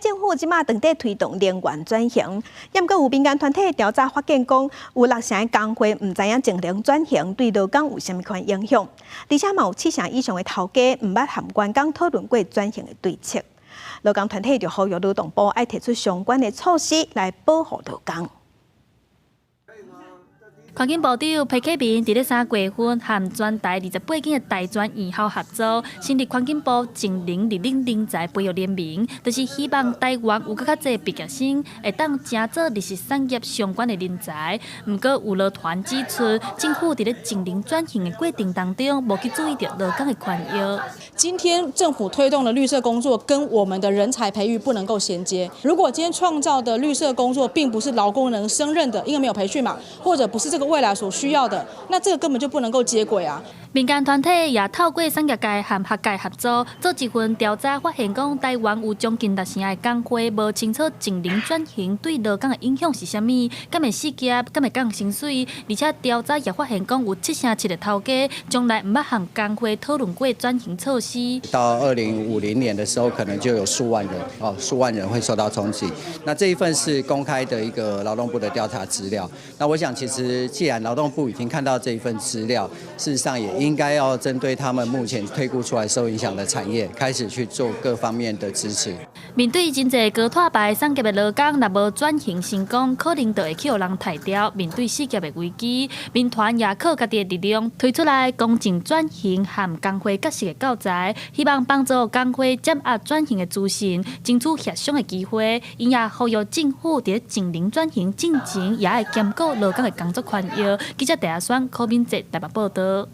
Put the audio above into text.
政府這馬正佇推動能源轉型，毋過有民間團體調查發現講，有六成的工會毋知影淨零轉型對勞工有啥物款影響，而且嘛有七成以上的頭家毋捌和員工討論過轉型的對策。勞工團體就呼籲勞動部愛提出相關的措施來保護勞工。環境部長裴啟明佇咧3月份和全台28間的大專院校合作，成立環境部淨零綠領人才培育聯盟，就是希望台灣有閣較濟畢業生會當成做綠色產業相關的人才。毋過有勞團指出，政府佇咧淨零轉型的過程當中，無去注意著勞工的權益。今天政府推動的綠色工作跟我們的人才培育不能夠銜接。如果今天創造的綠色工作並不是勞工能勝任的，因為沒有培訓嘛，或者不是這個未來所需要的，那這個根本就不能夠接軌啊！民間團體也透過產業界和學界合作，做一份調查，發現講台灣有將近六成的工會無清楚淨零轉型對勞工的影響是啥物，敢會失業，敢會降薪水，而且調查也發現講有7成7的頭家從來毋捌和工會討論過轉型措施。到2050年的時候，可能就有數萬人哦，數萬人會受到衝擊。那這一份是公開的一個勞動部的調查資料。那我想，其實既然勞動部已經看到這一份資料，事實上也應該要針對他們目前推估出來受影響的產業，開始去做各方面的支持。面對真濟高脫排產業的勞工，若無轉型成功，可能就會去予人刣掉。面對失業的危機，民團也靠家己的力量推出來公正轉型和工會角色的教材，希望幫助工會掌握轉型的資訊，爭取協商的機會。𪜶也呼籲政府佇淨零轉型進前，也會兼顧勞工的工作權益。記者鄭阿雙、柯敏哲台北報道。